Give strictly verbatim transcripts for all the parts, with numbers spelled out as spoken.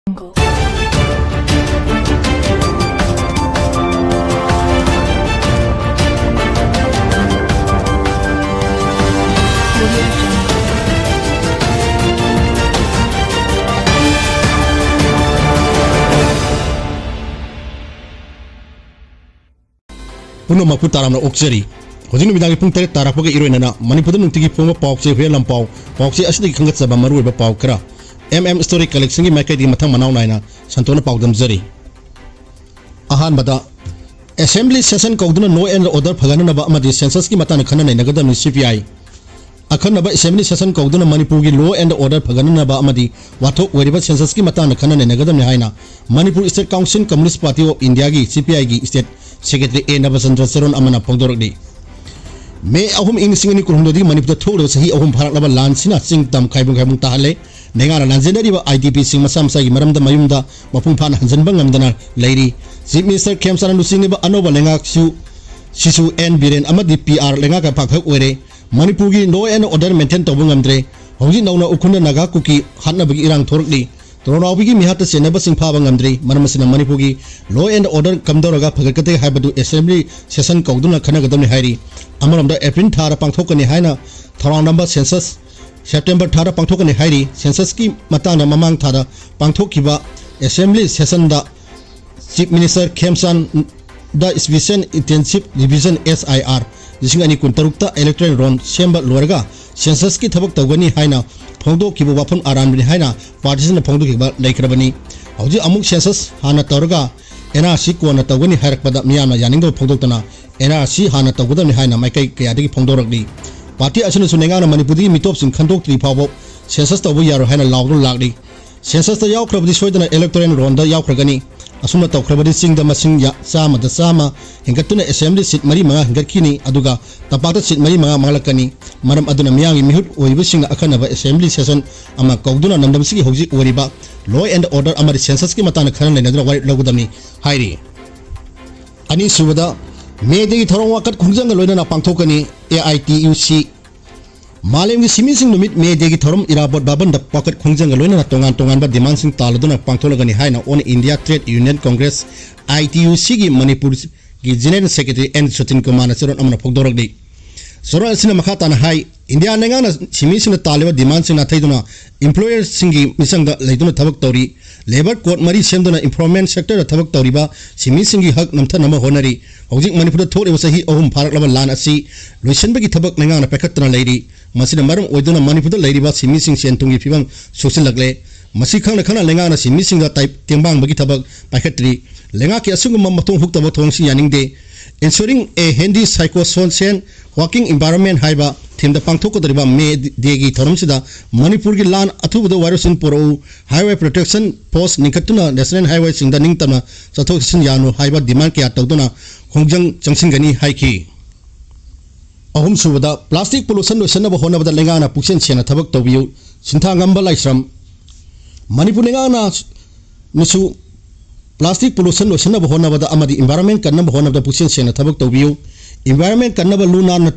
ꯄꯨꯝꯅꯃꯛꯄꯨ ꯇꯔꯥꯝꯅ ꯑꯣꯛꯆꯔꯤ꯫ ꯍꯧꯖꯤꯛ ꯅꯨꯃꯤꯗꯥꯡꯒꯤ ꯄꯨꯡ ꯇꯔꯦꯠ ꯇꯥꯔꯛꯄꯒ ꯏꯔꯣꯏꯅꯅ ꯃꯅꯤꯄꯨꯔꯗ ꯅꯨꯡꯇꯤꯒꯤ ꯐꯣꯡꯕ ꯄꯥꯎ ꯆꯦ ꯍꯨꯏꯌꯦꯟ ꯂꯥꯟꯄꯥꯎ, ꯄꯥꯎ ꯆꯦ ꯑꯁꯤꯗꯒꯤ ꯈꯟꯒꯠꯆꯕ ꯃꯔꯨꯑꯣꯏꯕ ꯄꯥꯎ ꯈꯔ꯫ ꯑꯦꯝ ꯑꯦꯝ ꯁ꯭ꯇꯣꯔꯤ ꯀꯂꯦꯛꯁꯟꯒꯤ ꯃꯥꯏꯀꯩꯗꯒꯤ ꯃꯊꯪ ꯃꯅꯥꯎ ꯅꯥꯏꯅ ꯁꯟꯇꯣꯟꯅ ꯄꯥꯎꯗꯝꯖꯔꯤ꯫ ꯑꯍꯥꯟꯕꯗ, ꯑꯦꯁꯦꯝꯕ꯭ꯂꯤ ꯁꯦꯁꯟ ꯀꯧꯗꯨꯅ law and order ꯐꯒꯠꯅꯅꯕ ꯑꯃꯗꯤ ꯁꯦꯟꯁꯁꯀꯤ ꯃꯇꯥꯡꯗ ꯈꯟꯅ ꯅꯩꯅꯒꯗꯕꯅꯤ, ꯁꯤ ꯄꯤ ꯑꯥꯏ꯫ ꯑꯈꯟꯅꯕ ꯑꯦꯁꯦꯝꯕ꯭ꯂꯤ ꯁꯦꯁꯟ ꯀꯧꯗꯨꯅ ꯃꯅꯤꯄꯨꯔꯒꯤ law and order ꯐꯒꯠꯅꯅꯕ ꯑꯃꯗꯤ ꯋꯥꯊꯣꯛ ꯑꯣꯏꯔꯤꯕ ꯁꯦꯟꯁꯁꯀꯤ ꯃꯇꯥꯡꯗ ꯈꯟꯅ ꯅꯩꯅꯒꯗꯕꯅꯤ ꯍꯥꯏꯅ Manipur state council communist party of ꯏꯟꯗꯤꯌꯥꯒꯤ, ꯁꯤ ꯄꯤ ꯑꯥꯏꯒꯤ, ꯁ꯭ꯇꯦꯠ ꯁꯦꯀ꯭ꯔꯦꯇꯔꯤ ꯑꯦ ꯅꯕꯆꯟꯗ꯭ꯔ ꯆꯦꯔꯣꯟ ꯑꯃꯅ ꯐꯣꯡꯗꯣꯔꯛꯂꯤ꯫ ꯃꯦ ꯑꯍꯨꯝ, ꯏꯪ ꯂꯤꯁꯤꯡ ꯑꯅꯤ ꯀꯨꯟꯍꯨꯝꯗꯣꯏꯗꯒꯤ ꯃꯅꯤꯄꯨꯔꯗ ꯊꯣꯛꯂꯤꯕ ꯆꯍꯤ ꯑꯍꯨꯝ ꯐꯥꯔꯛꯂꯕ ꯂꯥꯟꯁꯤꯅ ꯆꯤꯡ ꯇꯝ ꯈꯥꯏꯕꯨꯡ ꯈꯥꯏꯕꯨꯡ ꯇꯥꯍꯜꯂꯦ꯫ ꯂꯩꯉꯥꯛꯅ ꯂꯥꯟꯖꯦꯟꯅꯔꯤꯕ ꯑꯥꯏ ꯗꯤ ꯄꯤꯁꯤꯡ ꯃꯁꯥ ꯃꯁꯥꯒꯤ ꯃꯔꯝꯗ ꯃꯌꯨꯝꯗ ꯃꯄꯨꯡ ꯐꯥꯅ ꯍꯟꯖꯤꯟꯕ ꯉꯝꯗꯅ ꯂꯩꯔꯤ꯫ ꯆꯤꯐ ꯃꯤꯅꯤꯁꯇꯔ ꯈꯦꯝꯆꯥꯟꯗ ꯂꯨꯆꯤꯡꯂꯤꯕ ꯑꯅꯧꯕ ꯂꯩꯉꯥꯛꯁꯨ, ꯁꯤꯁꯨ ꯑꯦꯟ ꯕꯤꯔꯦꯟ ꯑꯃꯗꯤ ꯄꯤ ꯑꯥꯔ ꯂꯩꯉꯥꯛꯀ ꯄꯥꯛꯊꯛ ꯑꯣꯏꯔꯦ꯫ ꯃꯅꯤꯄꯨꯔꯒꯤ law and order maintain ꯇꯧꯕ ꯉꯝꯗ꯭ꯔꯦ꯫ ꯍꯧꯖꯤꯛ ꯅꯧꯅ ꯎꯈ꯭ꯔꯨꯜꯗ ꯅꯥꯒꯥ ꯀꯨꯀꯤ ꯍꯥꯠꯅꯕꯒꯤ ꯏꯔꯥꯡ ꯊꯣꯔꯛꯂꯤ꯫ ꯇꯣꯔꯣꯅꯥꯎꯕꯤꯒꯤ ꯃꯤꯍꯥꯠꯇ ꯆꯦꯟꯅꯕꯁꯤꯡ ꯐꯥꯕ ꯉꯝꯗ꯭ꯔꯤ꯫ ꯃꯔꯝ ꯑꯁꯤꯅ ꯃꯅꯤꯄꯨꯔꯒꯤ law and order ꯀꯝꯗꯧꯔꯒ ꯐꯒꯠꯀꯗꯒꯦ ꯍꯥꯏꯕꯗꯨ ꯑꯦꯁꯦꯝꯕ꯭ꯂꯤ ꯁꯦꯁꯟ ꯀꯧꯗꯨꯅ ꯈꯟꯅꯒꯗꯕꯅꯤ ꯍꯥꯏꯔꯤ꯫ ꯑꯃꯔꯣꯝꯗ ꯑꯦꯄ꯭ꯔꯤꯜ ꯊꯥꯗ ꯄꯥꯡꯊꯣꯛꯀꯅꯤ ꯍꯥꯏꯅ ꯊꯧꯔꯥꯡꯂꯝꯕ ꯁꯦꯟꯁꯁ ꯁꯦꯞꯇꯦꯝꯕꯔ ꯊꯥꯗ ꯄꯥꯡꯊꯣꯛꯀꯅꯤ ꯍꯥꯏꯔꯤ꯫ ꯁꯦꯟꯁꯁꯀꯤ ꯃꯇꯥꯡꯗ ꯃꯃꯥꯡ ꯊꯥꯗ ꯄꯥꯡꯊꯣꯛꯈꯤꯕ ꯑꯦꯁꯦꯝꯕ꯭ꯂꯤ ꯁꯦꯁꯟꯗ ꯆꯤꯐ ꯃꯤꯅꯤꯁꯇꯔ ꯈꯦꯝꯆꯥꯟꯗ Special Intensive Revision, S I R, ꯂꯤꯁꯤꯡ ꯑꯅꯤ ꯀꯨꯟꯇꯔꯨꯛꯇ electoral roll ꯁꯦꯝꯕ ꯂꯣꯏꯔꯒ ꯁꯦꯟꯁꯁꯀꯤ ꯊꯕꯛ ꯇꯧꯒꯅꯤ ꯍꯥꯏꯅ ꯐꯣꯡꯗꯣꯛꯈꯤꯕ ꯋꯥꯐꯝ ꯑꯔꯥꯟꯕꯅꯤ ꯍꯥꯏꯅ ꯄꯥꯔꯇꯤꯁꯤꯅ ꯐꯣꯡꯗꯣꯛꯈꯤꯕ ꯂꯩꯈ꯭ꯔꯕꯅꯤ꯫ ꯍꯧꯖꯤꯛ ꯑꯃꯨꯛ ꯁꯦꯟꯁꯁ ꯍꯥꯟꯅ ꯇꯧꯔꯒ ꯑꯦꯟ ꯑꯥꯔ ꯁꯤ ꯀꯣꯟꯅ ꯇꯧꯒꯅꯤ ꯍꯥꯏꯔꯛꯄꯗ ꯃꯤꯌꯥꯝꯅ ꯌꯥꯅꯤꯡꯗꯕ ꯐꯣꯡꯗꯣꯛꯇꯨꯅ ꯑꯦꯟ ꯑꯥꯔ ꯁꯤ ꯍꯥꯟꯅ ꯇꯧꯒꯗꯕꯅꯤ ꯍꯥꯏꯅ ꯃꯥꯏꯀꯩ ꯀꯌꯥꯗꯒꯤ ꯐꯣꯡꯗꯣꯔꯛꯂꯤ꯫ ꯄꯥꯔꯇꯤ ꯑꯁꯤꯅꯁꯨ ꯂꯩꯉꯥꯛꯅ ꯃꯅꯤꯄꯨꯔꯗꯒꯤ ꯃꯤꯇꯣꯞꯁꯤꯡ ꯈꯟꯗꯣꯛꯇ꯭ꯔꯤ ꯐꯥꯎꯕ ꯁꯦꯟꯁꯁ ꯇꯧꯕ ꯌꯥꯔꯣꯏ ꯍꯥꯏꯅ ꯂꯥꯎꯗꯨꯅ ꯂꯥꯛꯂꯤ꯫ ꯁꯦꯟꯁꯁꯇ ꯌꯥꯎꯈ꯭ꯔꯕꯗꯤ ꯁꯣꯏꯗꯅ electoral rollꯗ ꯌꯥꯎꯈ꯭ꯔꯒꯅꯤ꯫ ꯑꯁꯨꯝꯅ ꯇꯧꯈ꯭ꯔꯕꯗꯤ ꯆꯤꯡꯗ ꯃꯁꯤꯡ ꯌꯥ-, ꯆꯥꯝꯃꯗ ꯆꯥꯝꯃ ꯍꯦꯟꯒꯠꯇꯨꯅ ꯑꯦꯁꯦꯝꯕ꯭ꯂꯤ ꯁꯤꯠ ꯃꯔꯤ ꯃꯉꯥ ꯍꯦꯟꯒꯠꯈꯤꯅꯤ, ꯑꯗꯨꯒ ꯇꯝꯄꯥꯛꯇ ꯁꯤꯠ ꯃꯔꯤ ꯃꯉꯥ ꯃꯥꯡꯂꯛꯀꯅꯤ꯫ ꯃꯔꯝ ꯑꯗꯨꯅ ꯃꯤꯌꯥꯝꯒꯤ ꯃꯤꯍꯨꯠ ꯑꯣꯏꯔꯤꯕꯁꯤꯡꯅ ꯑꯈꯟꯅꯕ ꯑꯦꯁꯦꯝꯕ꯭ꯂꯤ ꯁꯦꯁꯟ ꯑꯃ ꯀꯧꯗꯨꯅ ꯂꯝꯗꯝꯁꯤꯒꯤ ꯍꯧꯖꯤꯛ ꯑꯣꯏꯔꯤꯕ law and order ꯑꯃꯗꯤ ꯁꯦꯟꯁꯁꯀꯤ ꯃꯇꯥꯡꯗ ꯈꯟꯅ ꯅꯩꯅꯗꯨꯅ ꯋꯥꯔꯦꯞ ꯂꯧꯒꯗꯕꯅꯤ ꯍꯥꯏꯔꯤ꯫ ꯑꯅꯤꯁꯨꯕꯗ, ꯃꯦꯗꯒꯤ ꯊꯧꯔꯝ ꯋꯥꯀꯠ ꯈꯣꯡꯖꯪꯒ ꯂꯣꯏꯅꯅ ꯄꯥꯡꯊꯣꯛꯀꯅꯤ꯫ ꯑꯦ ꯑꯥꯏ ꯇꯤ ꯌꯨ ꯁꯤ ꯃꯥꯂꯦꯝꯒꯤ ꯁꯤꯟꯃꯤꯁꯤꯡ ꯅꯨꯃꯤꯠ, ꯃꯦ ꯗꯦꯒꯤ ꯊꯧꯔꯝ ꯏꯔꯥꯕꯣꯠ ꯚꯕꯟꯗ ꯄꯥꯀꯠ ꯈꯣꯡꯖꯪꯒ ꯂꯣꯏꯅꯅ ꯇꯣꯉꯥꯟ ꯇꯣꯉꯥꯟꯕ ꯗꯤꯃꯥꯟꯁꯤꯡ ꯇꯥꯜꯂꯗꯨꯅ ꯄꯥꯡꯊꯣꯛꯂꯒꯅꯤ ꯍꯥꯏꯅ All India Trade Union Congress, ꯑꯥꯏ ꯇꯤ ꯌꯨ ꯁꯤꯒꯤ ꯃꯅꯤꯄꯨꯔꯒꯤ ꯖꯦꯅꯔꯦꯜ ꯁꯦꯀ꯭ꯔꯦꯇꯔꯤ ꯑꯦꯟ ꯁꯨꯇꯤꯟ ꯀꯨꯃꯥꯔꯅ ꯆꯦꯔꯣꯜ ꯑꯃꯅ ꯐꯣꯡꯗꯣꯔꯛꯂꯤ꯫ ꯆꯦꯔꯣꯜ ꯑꯁꯤꯅ ꯃꯈꯥ ꯇꯥꯅ ꯍꯥꯏ, ꯏꯟꯗꯤꯌꯥ ꯂꯩꯉꯥꯛꯅ ꯁꯤꯟꯃꯤꯁꯤꯡꯅ ꯇꯥꯜꯂꯤꯕ ꯗꯤꯃꯥꯟꯁꯤꯡ ꯅꯥꯊꯩꯗꯨꯅ employerꯁꯤꯡꯒꯤ ꯃꯤꯆꯪꯗ ꯂꯩꯗꯨꯅ ꯊꯕꯛ ꯇꯧꯔꯤ꯫ Labour code ꯃꯔꯤ ꯁꯦꯝꯗꯨꯅ employment sectorꯗ ꯊꯕꯛ ꯇꯧꯔꯤꯕ ꯁꯤꯟꯃꯤꯁꯤꯡꯒꯤ ꯍꯛ ꯅꯝꯊꯅꯕ ꯍꯣꯠꯅꯔꯤ꯫ ꯍꯧꯖꯤꯛ ꯃꯅꯤꯄꯨꯔꯗ ꯊꯣꯛꯂꯤꯕ ꯆꯍꯤ ꯑꯍꯨꯝ ꯐꯥꯔꯛꯂꯕ ꯂꯥꯟ ꯑꯁꯤ ꯂꯣꯏꯁꯤꯟꯕꯒꯤ ꯊꯕꯛ ꯂꯩꯉꯥꯛꯅ ꯄꯥꯏꯈꯠꯇꯅ ꯂꯩꯔꯤ꯫ ꯃꯁꯤꯅ ꯃꯔꯝ ꯑꯣꯏꯗꯨꯅ ꯃꯅꯤꯄꯨꯔꯗ ꯂꯩꯔꯤꯕ ꯁꯤꯟꯃꯤꯁꯤꯡ ꯁꯦꯟ ꯊꯨꯝꯒꯤ ꯐꯤꯕꯝ ꯁꯣꯛꯆꯤꯜꯂꯛꯂꯦ꯫ ꯃꯁꯤ ꯈꯪꯅ ꯈꯪꯅ ꯂꯩꯉꯥꯛꯅ ꯁꯤꯟꯃꯤꯁꯤꯡꯗ ꯇꯥꯏ-, ꯇꯦꯡꯕꯥꯡꯕꯒꯤ ꯊꯕꯛ ꯄꯥꯏꯈꯠꯇ꯭ꯔꯤ꯫ ꯂꯩꯉꯥꯛꯀꯤ ꯑꯁꯤꯒꯨꯝꯕ ꯃꯊꯣꯡ ꯍꯨꯛꯇꯕ ꯊꯧꯑꯣꯡꯁꯤ ꯌꯥꯅꯤꯡꯗꯦ꯫ Ensuring a healthy psychosocial working environment ꯍꯥꯏꯕ themeꯗ ꯄꯥꯡꯊꯣꯛꯀꯗꯧꯔꯤꯕ ꯃꯦ ꯗꯦꯒꯤ ꯊꯧꯔꯝꯁꯤꯗ ꯃꯅꯤꯄꯨꯔꯒꯤ ꯂꯥꯟ ꯑꯊꯨꯕꯗ ꯋꯥꯔꯣꯏꯁꯤꯟ ꯄꯨꯔꯛꯎ, Highway Protection Force ꯂꯤꯡꯈꯠꯇꯨꯅ national highwayꯁꯤꯡꯗ ꯅꯤꯡꯇꯝꯅ ꯆꯠꯊꯣꯛ ꯆꯠꯁꯤꯟ ꯌꯥꯅꯨ ꯍꯥꯏꯕ demand ꯀꯌꯥ ꯇꯧꯗꯨꯅ ꯈꯣꯡꯖꯪ ꯆꯪꯁꯤꯟꯒꯅꯤ ꯍꯥꯏꯈꯤ꯫ ꯑꯍꯨꯝꯁꯨꯕꯗ, plastic pollution ꯂꯣꯏꯁꯤꯟꯅꯕ ꯍꯣꯠꯅꯕꯗ ꯂꯩꯉꯥꯛꯅ ꯄꯨꯛꯆꯦꯜ ꯁꯦꯡꯅ ꯊꯕꯛ ꯇꯧꯕꯤꯌꯨ꯫ ꯁꯤꯟꯊꯥꯉꯝꯕ ꯂꯥꯏꯁ꯭ꯔꯝ꯫ ꯃꯅꯤꯄꯨꯔ ꯂꯩꯉꯥꯛꯅꯁꯨ plastic pollution ꯂꯣꯏꯁꯤꯟꯅꯕ ꯍꯣꯠꯅꯕꯗ ꯑꯃꯗꯤ environment ꯀꯟꯅꯕ ꯍꯣꯠꯅꯕꯗ ꯄꯨꯛꯆꯦꯜ ꯁꯦꯡꯅ ꯊꯕꯛ ꯇꯧꯕꯤꯌꯨ꯫ Environment ꯀꯟꯅꯕ ꯂꯨ ꯅꯥꯟꯅ,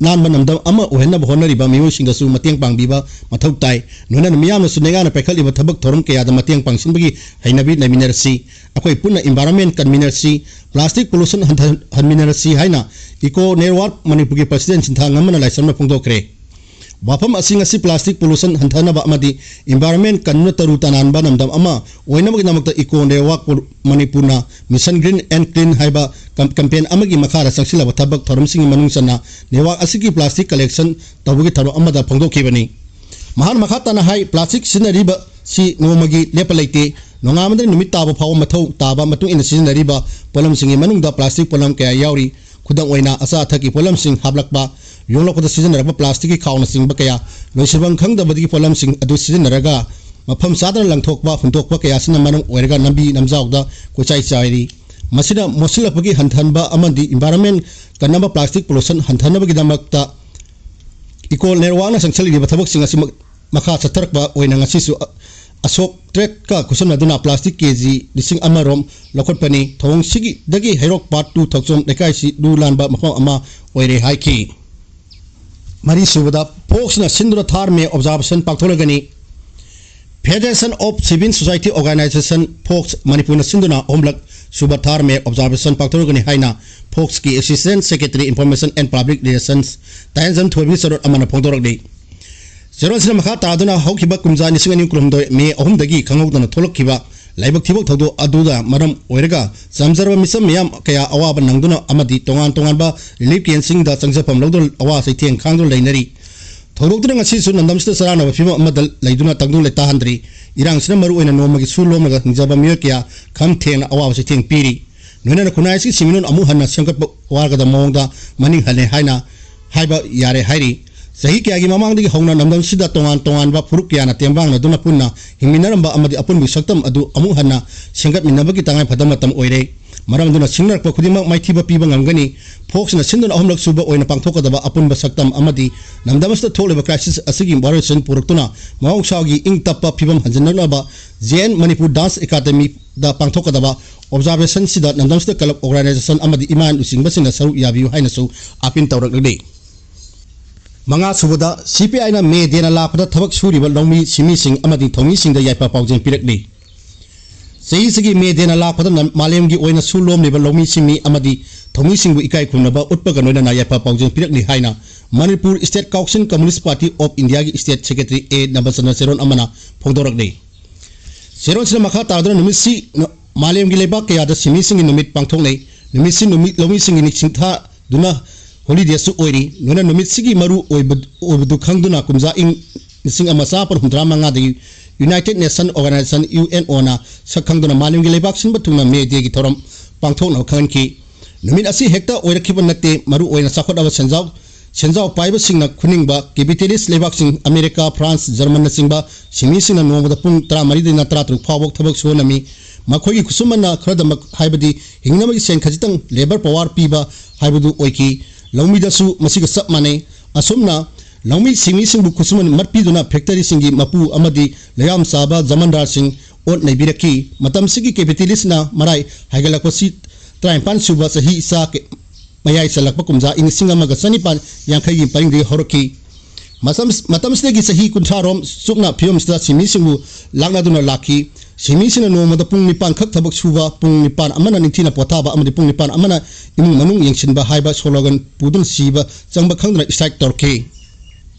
ꯅꯥꯟꯕ ꯂꯝꯗꯝ ꯑꯃ ꯑꯣꯏꯍꯟꯅꯕ ꯍꯣꯠꯅꯔꯤꯕ ꯃꯤꯑꯣꯏꯁꯤꯡꯗꯁꯨ ꯃꯇꯦꯡ ꯄꯥꯡꯕꯤꯕ ꯃꯊꯧ ꯇꯥꯏ꯫ ꯂꯣꯏꯅꯅ ꯃꯤꯌꯥꯝꯅꯁꯨ ꯂꯩꯉꯥꯛꯅ ꯄꯥꯏꯈꯠꯂꯤꯕ ꯊꯕꯛ ꯊꯧꯔꯝ ꯀꯌꯥꯗ ꯃꯇꯦꯡ ꯄꯥꯡꯁꯤꯟꯕꯒꯤ ꯍꯩꯅꯕꯤ ꯂꯩꯃꯤꯟꯅꯔꯁꯤ꯫ ꯑꯩꯈꯣꯏ ꯄꯨꯟꯅ environment ꯀꯟꯃꯤꯟꯅꯔꯁꯤ, plastic pollution ꯍꯟꯊꯍꯟꯃꯤꯟꯅꯔꯁꯤ ꯍꯥꯏꯅ Eco Network ꯃꯅꯤꯄꯨꯔꯒꯤ president ꯁꯤꯟꯊꯥꯉꯝꯕꯅ ꯂꯥꯏꯁ꯭ꯔꯝꯅ ꯐꯣꯡꯗꯣꯛꯈ꯭ꯔꯦ꯫ ꯋꯥꯐꯝ ꯑꯁꯤ ꯉꯁꯤ plastic pollution ꯍꯟꯊꯅꯕ ꯑꯃꯗꯤ environment ꯀꯟꯗꯨꯅ ꯇꯔꯨ ꯇꯅꯥꯟꯕ ꯂꯝꯗꯝ ꯑꯃ ꯑꯣꯏꯅꯕꯒꯤꯗꯃꯛꯇ Eco Network ꯃꯅꯤꯄꯨꯔꯅ Mission Green and Clean ꯍꯥꯏꯕ ꯀꯝ-, campaign ꯑꯃꯒꯤ ꯃꯈꯥꯗ ꯆꯪꯁꯤꯜꯂꯕ ꯊꯕꯛ ꯊꯧꯔꯝꯁꯤꯡꯒꯤ ꯃꯅꯨꯡ ꯆꯟꯅ network ꯑꯁꯤꯒꯤ plastic collection ꯇꯧꯕꯒꯤ ꯊꯧꯔꯝ ꯑꯃꯗ ꯐꯣꯡꯗꯣꯛꯈꯤꯕꯅꯤ꯫ ꯃꯍꯥꯛꯅ ꯃꯈꯥ ꯇꯥꯅ ꯍꯥꯏ, plastic ꯁꯤꯖꯤꯟꯅꯔꯤꯕꯁꯤ ꯅꯣꯡꯃꯒꯤ ꯂꯦꯞꯄ ꯂꯩꯇꯦ꯫ ꯅꯣꯡꯉꯥꯟꯕꯗꯒꯤ ꯅꯨꯃꯤꯠ ꯇꯥꯕ ꯐꯥꯎꯕ ꯃꯊꯧ ꯇꯥꯕ ꯃꯇꯨꯡ ꯏꯟꯅ ꯁꯤꯖꯤꯟꯅꯔꯤꯕ ꯄꯣꯠꯂꯝꯁꯤꯡꯒꯤ ꯃꯅꯨꯡꯗ plastic ꯄꯣꯠꯂꯝ ꯀꯌꯥ ꯌꯥꯎꯔꯤ꯫ ꯈꯨꯗꯝ ꯑꯣꯏꯅ, ꯑꯆꯥ ꯑꯊꯛꯀꯤ ꯄꯣꯠꯂꯝꯁꯤꯡ ꯍꯥꯞꯂꯛꯄ, ꯌꯣꯛꯂꯛꯄꯗ ꯁꯤꯖꯤꯟꯅꯔꯛꯄ plasticꯀꯤ ꯈꯥꯎꯅꯆꯤꯡꯕ ꯀꯌꯥ, ꯂꯣꯏꯁꯤꯟꯐꯝ ꯈꯪꯗꯕꯗꯒꯤ ꯄꯣꯠꯂꯝꯁꯤꯡ ꯑꯗꯨ ꯁꯤꯖꯤꯟꯅꯔꯒ ꯃꯐꯝ ꯆꯥꯗꯅ ꯂꯪꯊꯣꯛꯄ, ꯍꯨꯟꯗꯣꯛꯄ ꯀꯌꯥ ꯑꯁꯤꯅ ꯃꯔꯝ ꯑꯣꯏꯔꯒ ꯂꯝꯕꯤ ꯂꯝꯖꯥꯎꯗ ꯀꯣꯏꯆꯥꯏ ꯆꯥꯏꯔꯤ꯫ ꯃꯁꯤꯅ ꯃꯣꯠꯁꯤꯜꯂꯛꯄꯒꯤ ꯍꯟꯊꯍꯟꯕ ꯑꯃꯗꯤ environment ꯀꯟꯅꯕ plastic pollution ꯍꯟꯊꯅꯕꯒꯤꯗꯃꯛꯇ Eco Networkꯅ ꯆꯪꯁꯤꯜꯂꯤꯕ ꯊꯕꯛꯁꯤꯡ ꯑꯁꯤ ꯃꯈꯥ ꯆꯠꯊꯔꯛꯄ ꯑꯣꯏꯅ ꯉꯁꯤꯁꯨ ꯑ-, ꯑꯁꯣꯛ ꯇꯔꯦꯠꯀ ꯈꯨꯠꯁꯝꯅꯗꯨꯅ plastic ꯀꯦ ꯖꯤ ꯂꯤꯁꯤꯡ ꯑꯃ ꯔꯣꯝ ꯂꯧꯈꯠꯄꯅꯤ꯫ ꯊꯧꯑꯣꯡꯁꯤꯒꯤꯗꯒꯤ ꯍꯩꯔꯣꯛ Part two ꯊꯣꯛꯆꯣꯝ ꯂꯩꯀꯥꯏꯁꯤ ꯂꯨ ꯅꯥꯟꯕ ꯃꯐꯝ ꯑꯃ ꯑꯣꯏꯔꯦ ꯍꯥꯏꯈꯤ꯫ ꯃꯔꯤꯁꯨꯕꯗ ꯐꯣꯛꯁꯅ ꯁꯤꯟꯗꯨꯅ ꯊꯥꯔ ꯃꯦ ꯑꯣꯕꯖꯥꯔꯕꯦꯁꯟ ꯄꯥꯡꯊꯣꯛꯂꯒꯅꯤ꯫ Federation of Civil Society Organization, ꯐꯣꯛꯁ, ꯃꯅꯤꯄꯨꯔꯅ ꯁꯤꯟꯗꯨꯅ ꯑꯍꯨꯝꯂꯛ ꯁꯨꯕ ꯊꯥꯔ ꯃꯦ ꯑꯣꯕꯖꯥꯔꯕꯦꯁꯟ ꯄꯥꯡꯊꯣꯛꯂꯒꯅꯤ ꯍꯥꯏꯅ ꯐꯣꯛꯁꯀꯤ Assistant Secretary Information and Public Relations ꯇꯥꯍꯦꯟꯖꯝ ꯊꯣꯏꯕꯤ ꯆꯦꯔꯣꯜ ꯑꯃꯅ ꯐꯣꯡꯗꯣꯔꯛꯂꯤ꯫ ꯆꯦꯔꯣꯜꯁꯤꯅ ꯃꯈꯥ ꯇꯥꯗꯨꯅ ꯍꯧꯈꯤꯕ ꯀꯨꯝꯖꯥ ꯂꯤꯁꯤꯡ ꯑꯅꯤ ꯀꯨꯟꯍꯨꯝꯗꯣꯏ ꯃꯦ ꯑꯍꯨꯝꯗꯒꯤ ꯈꯪꯍꯧꯗꯅ ꯊꯣꯛꯂꯛꯈꯤꯕ ꯂꯥꯏꯕꯛ ꯊꯤꯕ ꯊꯧꯗꯣꯛ ꯑꯗꯨꯗ ꯃꯔꯝ ꯑꯣꯏꯔꯒ ꯆꯝꯖꯔꯕ ꯃꯤꯆꯝ ꯃꯤꯌꯥꯝ ꯀꯌꯥ ꯑꯋꯥꯕ ꯅꯪꯗꯨꯅ ꯑꯃꯗꯤ ꯇꯣꯉꯥꯟ ꯇꯣꯉꯥꯟꯕ ꯔꯤꯂꯤꯐ ꯀꯦꯝꯞꯁꯤꯡꯗ ꯆꯪꯖꯐꯝ ꯂꯧꯗꯨꯅ ꯑꯋꯥ ꯆꯩꯊꯦꯡ ꯈꯥꯡꯗꯨꯅ ꯂꯩꯅꯔꯤ꯫ ꯊꯧꯗꯣꯛꯇꯨꯅ ꯉꯁꯤꯁꯨ ꯂꯝꯗꯝꯁꯤꯗ ꯆꯔꯥꯡꯅꯕ ꯐꯤꯕꯝ ꯑꯃꯗ ꯂꯩꯗꯨꯅ ꯇꯪꯗꯨ ꯂꯩꯇꯥꯍꯟꯗ꯭ꯔꯤ꯫ ꯏꯔꯥꯡꯁꯤꯅ ꯃꯔꯨ ꯑꯣꯏꯅ ꯅꯣꯡꯃꯒꯤ ꯁꯨ ꯂꯣꯝꯂꯒ ꯍꯤꯡꯖꯕ ꯃꯤꯑꯣꯏ ꯀꯌꯥ ꯈꯝ ꯊꯦꯡꯅ ꯑꯋꯥꯕ ꯆꯩꯊꯦꯡ ꯄꯤꯔꯤ꯫ ꯂꯣꯏꯅꯅ ꯈꯨꯟꯅꯥꯏ ꯑꯁꯤꯒꯤ ꯁꯤꯃꯤꯅꯨꯟ ꯑꯃꯨꯛ ꯍꯟꯅ ꯁꯦꯝꯒꯠꯄ ꯋꯥꯒꯗꯕ ꯃꯑꯣꯡꯗ ꯃꯅꯤꯡ ꯍꯜꯂꯦ ꯍꯥꯏꯅ ꯍꯥꯏꯕ ꯌꯥꯔꯦ ꯍꯥꯏꯔꯤ꯫ ꯆꯍꯤ ꯀꯌꯥꯒꯤ ꯃꯃꯥꯡꯗꯒꯤ ꯍꯧꯅ ꯂꯝꯗꯝꯁꯤꯗ ꯇꯣꯉꯥꯟ ꯇꯣꯉꯥꯟꯕ ꯐꯨꯔꯨꯞ ꯀꯌꯥꯅ ꯇꯦꯡꯕꯥꯡꯅꯗꯨꯅ ꯄꯨꯟꯅ ꯍꯤꯡꯃꯤꯟꯅꯔꯝꯕ ꯑꯃꯗꯤ ꯑꯄꯨꯟꯕꯒꯤ ꯁꯛꯇꯝ ꯑꯗꯨ ꯑꯃꯨꯛ ꯍꯟꯅ ꯁꯦꯝꯒꯠꯃꯤꯟꯅꯕꯒꯤ ꯇꯉꯥꯏꯐꯗꯕ ꯃꯇꯝ ꯑꯣꯏꯔꯦ꯫ ꯃꯔꯝ ꯑꯗꯨꯅ ꯁꯤꯡꯅꯔꯛꯄ ꯈꯨꯗꯤꯡꯃꯛ ꯃꯥꯏꯊꯤꯕ ꯄꯤꯕ ꯉꯝꯒꯅꯤ꯫ ꯐꯣꯛꯁꯅ ꯁꯤꯟꯗꯨꯅ ꯑꯍꯨꯝꯂꯛ ꯁꯨꯕ ꯑꯣꯏꯅ ꯄꯥꯡꯊꯣꯛꯀꯗꯕ ꯑꯄꯨꯟꯕ ꯁꯛꯇꯝ ꯑꯃꯗꯤ ꯂꯝꯗꯝ ꯑꯁꯤꯗ ꯊꯣꯛꯂꯤꯕ ꯀ꯭ꯔꯥꯏꯁꯤꯁ ꯑꯁꯤꯒꯤ ꯋꯥꯔꯣꯏꯁꯤꯟ ꯄꯨꯔꯛꯇꯨꯅ ꯃꯍꯧꯁꯥꯒꯤ ꯏꯪ ꯇꯞꯄ ꯐꯤꯕꯝ ꯍꯟꯖꯤꯟꯅꯅꯕ ꯖꯦ ꯑꯦꯟ ꯃꯅꯤꯄꯨꯔ ꯗꯥꯟꯁ ꯑꯦꯀꯥꯗꯃꯤꯗ ꯄꯥꯡꯊꯣꯛꯀꯗꯕ ꯑꯣꯕꯖꯥꯔꯕꯦꯁꯟꯁꯤꯗ ꯂꯝꯗꯝ ꯑꯁꯤꯗ ꯀ꯭ꯂꯕ, ꯑꯣꯔꯒꯅꯥꯏꯖꯦꯁꯟ ꯑꯃꯗꯤ ꯏꯃꯥ ꯂꯨꯆꯤꯡꯕꯁꯤꯡꯅ ꯁꯔꯨꯛ ꯌꯥꯕꯤꯌꯨ ꯍꯥꯏꯅꯁꯨ ꯑꯥꯄꯤꯜ ꯇꯧꯔꯛꯂꯤ꯫ ꯃꯉꯥ ꯁꯨꯕꯗ, ꯁꯤ ꯄꯤ ꯑꯥꯏꯅ ꯃꯦ ꯗꯦꯅ ꯂꯥꯛꯄꯗ ꯊꯕꯛ ꯁꯨꯔꯤꯕ ꯂꯧꯃꯤ ꯁꯤꯟꯃꯤꯁꯤꯡ ꯑꯃꯗꯤ ꯊꯧꯃꯤꯁꯤꯡꯗ ꯌꯥꯏꯐ ꯄꯥꯎꯖꯦꯜ ꯄꯤꯔꯛꯂꯤ꯫ ꯆꯍꯤꯁꯤꯒꯤ ꯃꯦ ꯗꯦꯅ ꯂꯥꯛꯄꯗ ꯂꯝ-, ꯃꯥꯂꯦꯝꯒꯤ ꯑꯣꯏꯅ ꯁꯨ ꯂꯣꯝꯂꯤꯕ ꯂꯧꯃꯤ ꯁꯤꯟꯃꯤ ꯑꯃꯗꯤ ꯊꯧꯃꯤꯁꯤꯡꯕꯨ ꯏꯀꯥꯏ ꯈꯨꯝꯅꯕ ꯎꯠꯄꯒ ꯂꯣꯏꯅꯅ ꯌꯥꯏꯐ ꯄꯥꯎꯖꯦꯜ ꯄꯤꯔꯛꯂꯤ ꯍꯥꯏꯅ Manipur State Council Communist Party of Indiaꯒꯤ State Secretary ꯑꯦ ꯅꯕꯆꯟꯗ꯭ꯔ ꯆꯦꯔꯣꯜ ꯑꯃꯅ ꯐꯣꯡꯗꯣꯔꯛꯂꯤ꯫ ꯆꯦꯔꯣꯜꯁꯤꯅ ꯃꯈꯥ ꯇꯥꯔꯗꯨꯅ ꯅꯨꯃꯤꯠꯁꯤ ꯅ-, ꯃꯥꯂꯦꯝꯒꯤ ꯂꯩꯕꯥꯛ ꯀꯌꯥꯗ ꯁꯤꯟꯃꯤꯁꯤꯡꯒꯤ ꯅꯨꯃꯤꯠ ꯄꯥꯡꯊꯣꯛꯅꯩ꯫ ꯅꯨꯃꯤꯠꯁꯤ ꯅꯨꯃꯤꯠ ꯂꯧꯃꯤꯁꯤꯡꯒꯤ ꯅꯤꯡꯁꯤꯡꯊꯥꯗꯨꯅ ꯍꯣꯂꯤꯗꯦꯁꯨ ꯑꯣꯏꯔꯤ꯫ ꯂꯣꯏꯅ ꯅꯨꯃꯤꯠꯁꯤꯒꯤ ꯃꯔꯨ ꯑꯣꯏꯕ-, ꯑꯣꯏꯕꯗꯨ ꯈꯪꯗꯨꯅ ꯀꯨꯝꯖꯥ ꯏꯪ ꯂꯤꯁꯤꯡ ꯑꯃ ꯆꯥꯃꯥꯄꯟ ꯍꯨꯝꯗ꯭ꯔꯥ ꯃꯉꯥꯗꯒꯤ United Nation Organization, U N ꯑꯣꯅ ꯁꯛ ꯈꯪꯗꯨꯅ ꯃꯥꯂꯦꯝꯒꯤ ꯂꯩꯕꯥꯛ ꯁꯤꯟꯕ ꯊꯨꯡꯅ ꯃꯦ ꯗꯦꯒꯤ ꯊꯧꯔꯝ ꯄꯥꯡꯊꯣꯛꯅꯕ ꯈꯪꯍꯟꯈꯤ꯫ ꯅꯨꯃꯤꯠ ꯑꯁꯤ ꯍꯦꯛꯇ ꯑꯣꯏꯔꯛꯈꯤꯕ ꯅꯠꯇꯦ꯫ ꯃꯔꯨ ꯑꯣꯏꯅ ꯆꯥꯎꯈꯠꯂꯕ ꯁꯦꯟꯖꯥꯎ, ꯁꯦꯟꯖꯥꯎ ꯄꯥꯏꯕꯁꯤꯡꯅ ꯈꯨꯅꯤꯡꯕ capitalist ꯂꯩꯕꯥꯛꯁꯤꯡ ꯑꯃꯦꯔꯤꯀꯥ, ꯐ꯭ꯔꯥꯟꯁ, ꯖꯔꯃꯟꯅꯆꯤꯡꯕ ꯁꯤꯟꯃꯤꯁꯤꯡꯅ ꯅꯣꯡꯃꯗ ꯄꯨꯡ ꯇꯔꯥꯃꯔꯤꯗꯩꯅ ꯇꯔꯥꯇꯔꯨꯛ ꯐꯥꯎꯕ ꯊꯕꯛ ꯁꯨꯍꯜꯂꯝꯃꯤ꯫ ꯃꯈꯣꯏꯒꯤ ꯈꯨꯠꯁꯨꯃꯟꯅ ꯈꯔꯗꯃꯛ, ꯍꯥꯏꯕꯗꯤ ꯍꯤꯡꯅꯕꯒꯤ ꯁꯦꯟ ꯈꯖꯤꯛꯇꯪ, labour power ꯄꯤꯕ ꯍꯥꯏꯕꯗꯨ ꯑꯣꯏꯈꯤ꯫ ꯂꯧꯃꯤꯗꯁꯨ ꯃꯁꯤꯒ ꯆꯞ ꯃꯥꯟꯅꯩ꯫ ꯑꯁꯨꯝꯅ ꯂꯧꯃꯤ ꯁꯤꯟꯃꯤꯁꯤꯡꯕꯨ ꯈꯨꯠꯁꯨꯃꯟ ꯃꯠꯄꯤꯗꯨꯅ factoryꯁꯤꯡꯒꯤ ꯃꯄꯨ ꯑꯃꯗꯤ ꯂꯩꯌꯥꯝ ꯆꯥꯕ ꯖꯃꯟꯗꯥꯔꯁꯤꯡ ꯑꯣꯠ ꯅꯩꯕꯤꯔꯛꯈꯤ꯫ ꯃꯇꯝꯁꯤꯒꯤ capitalistꯅ ꯃꯔꯥꯏ ꯍꯥꯏꯒꯠꯂꯛꯄꯁꯤ ꯇꯔꯥꯅꯤꯄꯥꯟ ꯁꯨꯕ ꯆꯍꯤ ꯏꯆꯥ ꯀꯦ-, ꯃꯌꯥꯏ ꯆꯜꯂꯛꯄ ꯀꯨꯝꯖꯥ ꯏꯪ ꯂꯤꯁꯤꯡ ꯑꯃꯒ ꯆꯅꯤꯄꯥꯟ ꯌꯥꯡꯈꯩꯒꯤ ꯄꯔꯤꯡꯗꯒꯤ ꯍꯧꯔꯛꯈꯤ꯫ ꯃꯇꯝ-, ꯃꯇꯝꯁꯤꯗꯒꯤ ꯆꯍꯤ ꯀꯨꯟꯊ꯭ꯔꯥ ꯔꯣꯝ ꯆꯨꯞꯅ ꯐꯤꯕꯝꯁꯤꯗ ꯁꯤꯟꯃꯤꯁꯤꯡꯕꯨ ꯂꯥꯛꯅꯗꯨꯅ ꯂꯥꯛꯈꯤ꯫ ꯁꯤꯟꯃꯤꯁꯤꯡꯅ ꯅꯣꯡꯃꯗ ꯄꯨꯡ ꯅꯤꯄꯥꯟ ꯈꯛ ꯊꯕꯛ ꯁꯨꯕ, ꯄꯨꯡ ꯅꯤꯄꯥꯟ ꯑꯃꯅ ꯅꯤꯡꯊꯤꯅ ꯄꯣꯊꯥꯕ ꯑꯃꯗꯤ ꯄꯨꯡ ꯅꯤꯄꯥꯟ ꯑꯃꯅ ꯏꯃꯨꯡ ꯃꯅꯨꯡ ꯌꯦꯡꯁꯤꯟꯕ ꯍꯥꯏꯕ ꯁ꯭ꯂꯣꯒꯟ ꯄꯨꯗꯨꯅ ꯁꯤꯕ ꯆꯪꯕ ꯈꯪꯗꯅ strike ꯇꯧꯔꯛꯈꯤ꯫